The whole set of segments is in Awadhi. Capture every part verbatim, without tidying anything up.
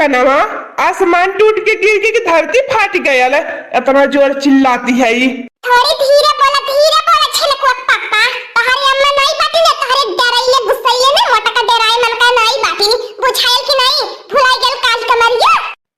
नवा आसमान टूट के गिर गई कि धरती फाट गयल, इतना जोर चिल्लाती है ई। थोड़ी धीरे बोला, धीरे बोला छिलकुआ पापा, तोहरे अम्मा नाई बाटी ना, तोहरे डराइले गुस्साइले ना, मोटका डराए मन का नाई बाटी, बुझाइल कि नाई, भुलाई गल काल कमरिया।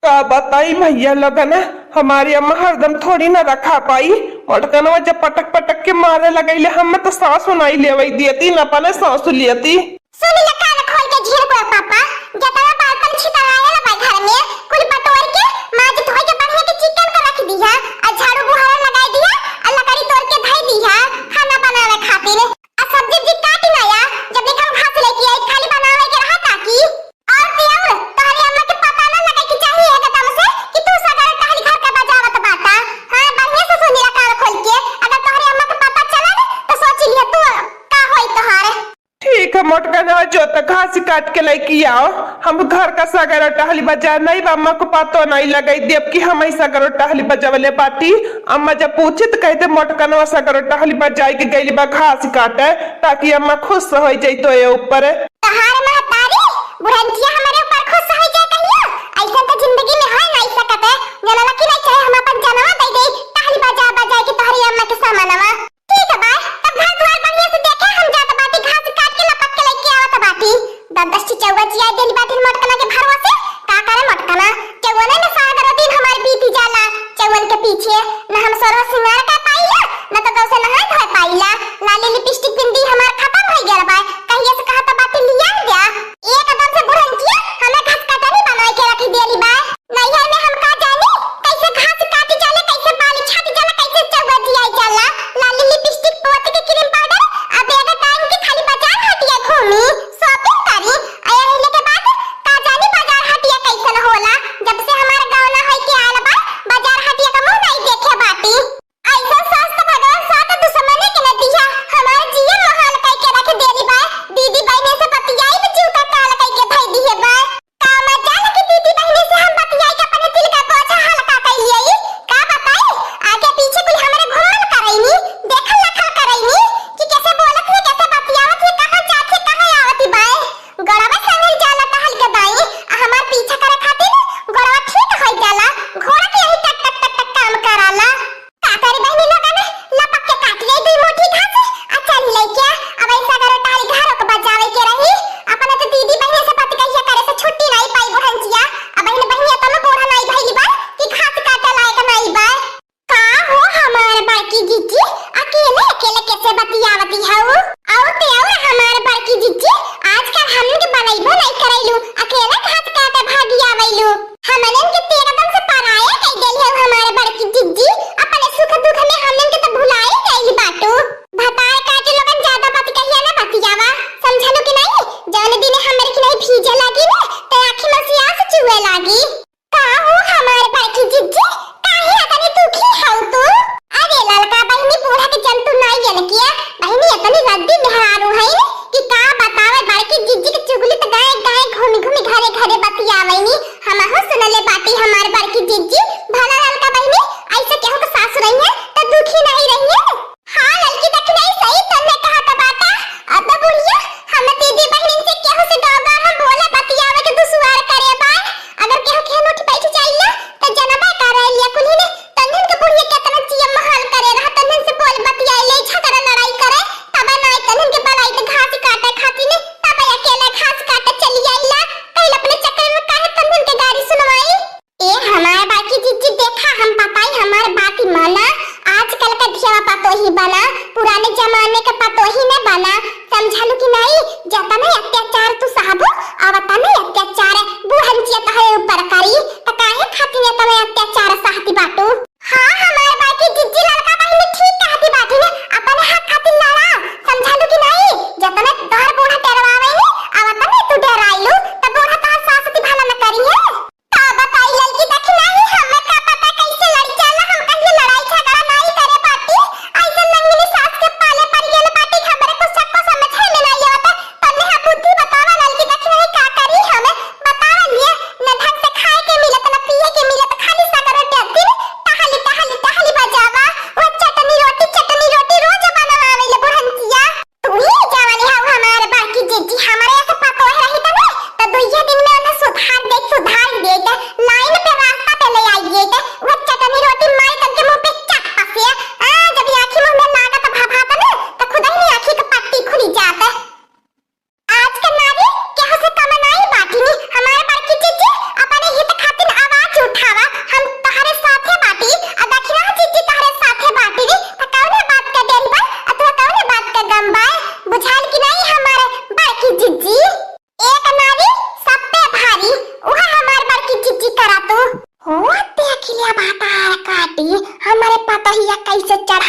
का बताई भैया लोगन, हमारी अम्मा हरदम थोड़ी ना रखा पाई, मोटकनवा जब पटक पटक के मारे लगैले, हम तो सांस नाई लेवई दियती, न अपने सांस लियती। सुन ले कान खोल के झिलकुआ पापा, जतना बालपन छितरायल बा घर में, कुल बटोर के माज धोई के बढ़िया के चिकन कर रख दिहा, आ झाड़ू बुहारा लगाई दिहा, आ लकड़ी तोड़ के धई दिहा खाना बनावे खातिर। आ सब्जी उब्जी काट ना आ, जब देखा हम घास लेके आई, खाली बनावे के रहा ताकि। और ते और तोहरे अम्मा के पता ना लगे के चाहिए एकदम से कि तू सगरो टहली घर का बजावत बाटा। हाँ, बढ़िया से सुन ले कान खोल के, अगर तोहरे अम्मा के पता चला ना, तो सोच लिया तू का होई तोहार। ठीक है मोटका, ना जो तो घास काट के लेके आओ, हम घर का सगरो टहली बजा नहीं बा, अम्मा को पतो नहीं लगे देब कि हम ही सगरो टहली बजावले बाटी। अम्मा जब पूछी तो कहते मोटकनवा सगरो टहली बजाई के गइली बा घास काटे, ताकि अम्मा खुश हो जाई तो ये ऊपर। तहार महतारी बुढ़ंचिया हमारे ऊपर खुश हो जाए कहियो, ऐसा तो जिंदगी में हो नहीं सकत है। जनवा की नहीं चाहे हम अपन जनवा दे दे, टहली बजा बजा के तोहरी अम्मा के सामानवा। ठीक है बा, तब घर दुआर बढ़िया से देखे, हम जात बाटी घास काट के लपक के लेके आवत बाटी। दस दस ठे चौवा जिया देली बाटी मोटकना के भरवा से, का करे मोटकना, चौवने में सागर दिन हमार बीत जाला, चौवन के पीछे न हम सोरवा सिंगार कर पाइला, न तो गौ से नहाए धोए पाइला, लाली लिपस्टिक बिंदी हमार खत्म हो गया बा, कहिए से कहत बाटी लिया जा, एकदम से बुढ़ंचिया हमें घास कटनी बनाए के रख देली बा। नैहर में हम का जानी, कैसे घास काटी जाले, कैसे बाली छाटी जाला, कैसे चौवा जियाई जाला। लाली लिपस्टिक, पोत के क्रीम पाउडर, आ बैग टांग के खाली बाजार हटिया घूमी, shopping करी। आ यही लेके बात का जानी बाजार हटिया कैसन होला। जब से हमार गाँव ना होई के आल बा, बाजार हटिया का मुँह नहीं देखे बाटी। ऐसा सास तो भगवान सात दुश्मने के न दिया, हमार जिया मोहाल कई के रख देली बा। दीदी बहने से बतियाई तो जीव का काल कई के धई दिए बा। का मजाल कि दीदी बहिनी से हम बतियाई के अपने दिल का बोझा हल्का कइलिए। का बताई, आगे पीछे कुल हमरे घूमल करैनी, देखल लखल करैनी कि कैसे बोलत है, कैसे बतियावत है, कहाँ जात है, कहाँ आवत है बाय। गड़वा संगे जाला टहल के दाई, आ हमार पीछा करे खातिर गड़वा ठीक हो जाला, घोड़ा के यही टक टक टक टक काम कराला। का करी बहिनी लोगन, लपक के काट ले दुई मुट्ठी घास, आ चल लइके, अब ऐसा करो टहल घरों के बजावे के रही, अपने तो दीदी बहिनी से बात कहिया करे से छुट्टी नहीं पाई बुढ़ंचिया, अब बहिन बहिनिया तब बूढ़ा नहीं भइली बा कि घास काटे लायक नहीं बा। का हो हमार बड़की जिज्जी, अकेले अकेले कैसे बतियावती हऊ? और ते और हमार बड़की जिज्जी, आजकल हमन के बलैबो नहीं करैलू, अकेले घास काटे भागी आवैलू। हमनन के तेरा दम से पराया कई देली हऊ हमार बड़की जिज्जी, अपने सुख दुख में हमनन के तो भुलाई गइल बाटू। भतार काटे लोगन ज्यादा बात कहिया ना बतियावा, समझलू कि नहीं? जौन दिन हमरे की नहीं भीजे लागी ना, तो आँखी में से आंसू चुए लागी। का हो हमार बड़की जिज्जी, काहे अतनी दुखी हऊ तू? अरे ललका बहिनी, बूढ़ा के जंतु नाई अनकिया। बहिनी अतनी रद्दी मेहरारू है कि का बतावे, बड़की जिज्जी के चुगली त गाए गाए घूमी घूमी घरे घरे बतियावैनी। हमहू सुनले बाटी हमार बड़की जिज्जी। भला ललका बहिनी, ऐसे केहू के सासु रही है तो दुखी नहीं रही है। हाँ ललकी दखिनाई सही तन्ने कहा त बाटा। अब बुढ़िया, हम दीदी बहिन से केहू से गाँव गाँव हम बोले बतियावे के दुसुआर करे बा। अगर केहू केहू उठ बैठ जाइला त जनबे करे लिया कुल्ही ने तन्हन के बुढ़िया केतना जिया महाल करे रहा, तन्हन से बोल बतियाइले, झगड़ा लड़ाई करे, तब नाई तन्हन के बलाई त घास काटे खातिर ने, तब अकेले घास काटे चली आइला। कहिल अपने चक्कर में काहे तन्हन के गारी सुनवाई? ए हमार बड़की जिज्जी, देखा हम बताई, हमार बात माना। आजकल का धियावा पतोही बना, पुराने जमाने का पतोही न बना, समझलू कि नहीं? जतने अत्याचार तू सहबू, अब तने अत्याचार बुढ़ंचिया तोहरे ऊपर करी, त काहे खातिर इतना अत्याचार सहती बाटू? हाँ हमार बड़की जिज्जी, ललका बहिनी ठीक कहती बाटी ने, अपने हक खातिर लड़ा, समझलू कि नहीं? जतने तोहर बूढ़ा डरवावे ने, अब तने तू डराइलू, त बूढ़ा तोहर सास ती भला न करी है। का बताई ललकी दखिनाई, हमें का पता कैसे लड़ी जाला, हम कहियो लड़ाई झगड़ा नाई करे बाटी। ऐसे नंगनी सास के पाले पड़ गेल बाटी, हमरे कुछ को समझे में नाई आवत। तन्ने हा बुद्धि बतावा ललकी दखिनाई, का करी हमें बतावा लिए, न ढंग से खाए के मिलत, न पिए के मिलत, खाली सगरो दिन टहली, टहली, टहली बजावा। वो चटनी रोटी, चटनी रोटी रोज बनवावे ले बुढ़ंचिया। तू ही जवानी हऊ हमार बड़की जिज्जी, हमारे ऐसे पतोह रही तने, तो दुइये दिन में उन्हें सुधार दे, सुधार दे।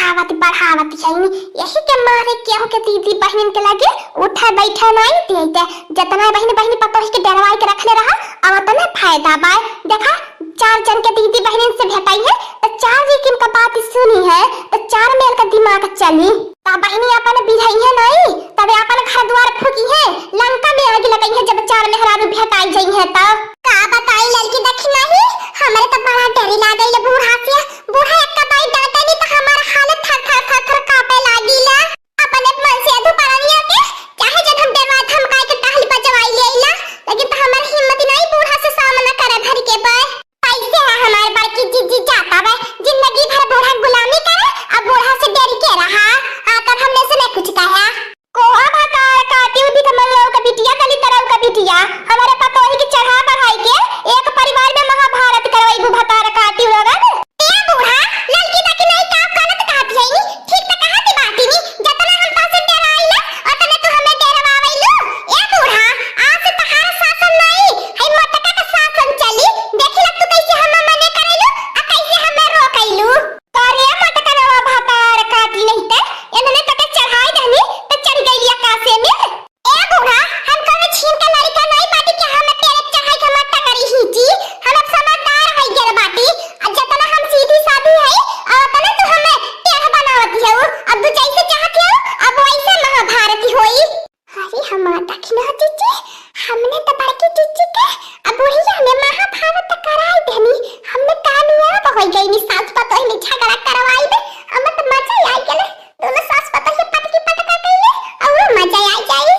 आवत बढ़ावत हईन, यही के मारे केहू के दीदी बहिनिन के लगे उठे बैठे नाई देते। जतना बहिनी बहिनी पतोही के डरवाई के रखले रहा, अब तने फायदा बाय। देखा, चार जन के दीदी बहिनिन से भेटाई है, तो चार जी किन का बात सुनी है, तो चार मेल का दिमाग चली। ता बहिनी अपन बिरही है नाई, तबे अपन घर द्वार फूकी है, लंका में आग लगई है, जब चार मेहरारू भेटाई जाई है तो। का बताई ललकी दखिनही, हमरे तो बड़ा डरी लागल बूढ़ा से। बूढ़ा एक्का बाई डांटे नी तो हमार हालत थर थर थर थर कांपे लागिला। अपने मन से अधू परनिया के चाहे जब हम डरवा धमकाए के टहल बजवाई लेला, लेकिन तो हमार हिम्मत नहीं बूढ़ा से सामना करे धर के बे। कैसे है हमार बड़की जीजी जाता बे, जिंदगी भर बूढ़ा गुलामी करे, अब बूढ़ा से डर के रहा। आ, तब हमने से नहीं कुछ कहा। कोहा भतार काटी उठी कमल राव का बिटिया, कली तरव का बिटिया, हमारे पतोही के चढ़ा बढ़ाई के एक परिवार में महाभारत करवाई भतार काटी लोगन। ए बूढ़ा, ललकी दखिनही का गलत कहत हईनी, ठीक त कहत बाटिनी, जतना हम तोसे डेराइला, ओतने तू हमें डेरवावैलू। ए बूढ़ा, आज से तहार शासन नहीं, है मोटका का शासन चली, देखिला तू कैसे हम मने करैलू, आ कैसे हमें रोकैलू। करे मोटका नवा भतार काटी नहीं ते, एनने तके चढ़ाई दहनी, त चढ़ गई आकाशे में। ए बूढ़ा, हम कौनो छीन के लड़का नहीं बाटी कि हम पेड़ चढ़ाई के मट्टा करी ही जी। हम अब समझदार हो गए बाटी। आ जतना हम सीधी सादी है, और उतने तू हमें टेढ़ बनावत हो। अब तू जैसे चाहत हो, अब वैसे महाभारत होई। अरे हमार दखिना जीजी, हमने तो बड़की जीजी के अब बुढ़िया में महाभारत कराई देनी। हमने कामयाब हो गई नी, सास पतोह में झगड़ा करवाई दे। हम तो मजा आ गए। दोनों सास पतोह के पटकी पटका कइले, अउरो मजा आ जाई।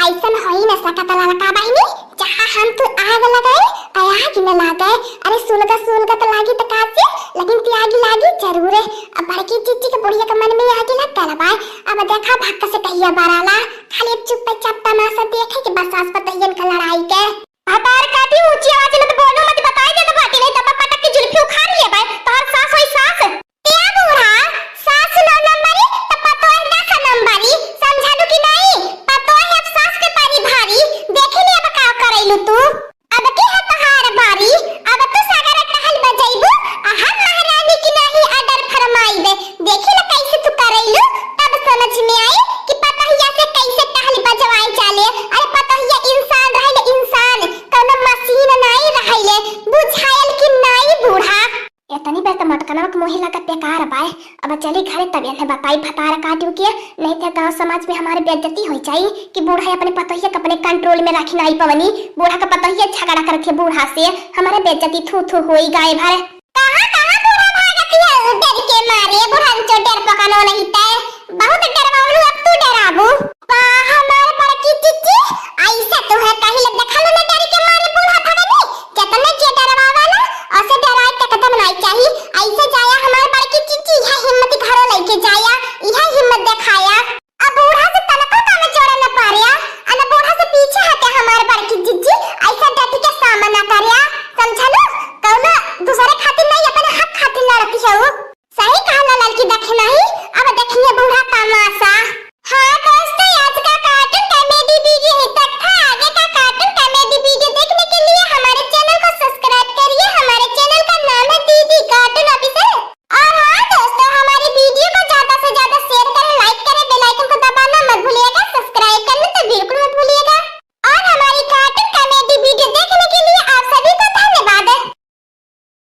ऐसन होई न सकत ललका बहिनी, जहाँ हम तू आग लगाए, आ आग न लागे। अरे सुलगत सुलगत लागी त का से, लेकिन त्यागी लागी जरूर है। अब बड़की जीजी के बुढ़िया के मन में आग लग गल बा। अब देखा भक्क से कहिया बराला, खाली अब चुप्पे चाप तमाशा देखे के बस सास पतोहियन के लड़ाई के। भतार काटी ऊंची आवाज में तो बोलो मत, बताई दे तो बाटी नहीं तब पटक के जुल्फी उखाड़ लिए बा। तोहर सास होई सास। ए बूढ़ा, सास नौ नंबरी, त पतोह दस नंबरी, समझलू कि नहीं? पतोह अब सास के परी भारी, देखी ले अब का करैलू तू। अब के है तोहार बारी, अब तू सागर टहल बजैबू, आ हम महारानी की नाही order फरमाइबे। देखी ले कैसे तू करैलू, तब समझ में आई कि पतोहिया से कैसे टहल बजवाए जाले। अरे पतोहिया इंसान रहले इंसान, कौनो मशीन नहीं रहले, बुझायल कि नहीं बूढ़ा? एतनी बेर त मटकनवा के मोहे लागत बेकार बाय। अब चली घरे तब एन्हे बताई भतार काटियो के, नहीं त गांव समाज में हमारे बेइज्जती हो जाई कि बूढ़ा अपने पतोहिया के अपने control में रखी नहीं पवनी। बूढ़ा के पतोहिया झगड़ा करके बूढ़ा से हमारे बेइज्जती थू थू होई गाय भर। कहाँ कहाँ बूढ़ा भागत है डर के मारे, बुढ़न चो डर पकनो नहीं त।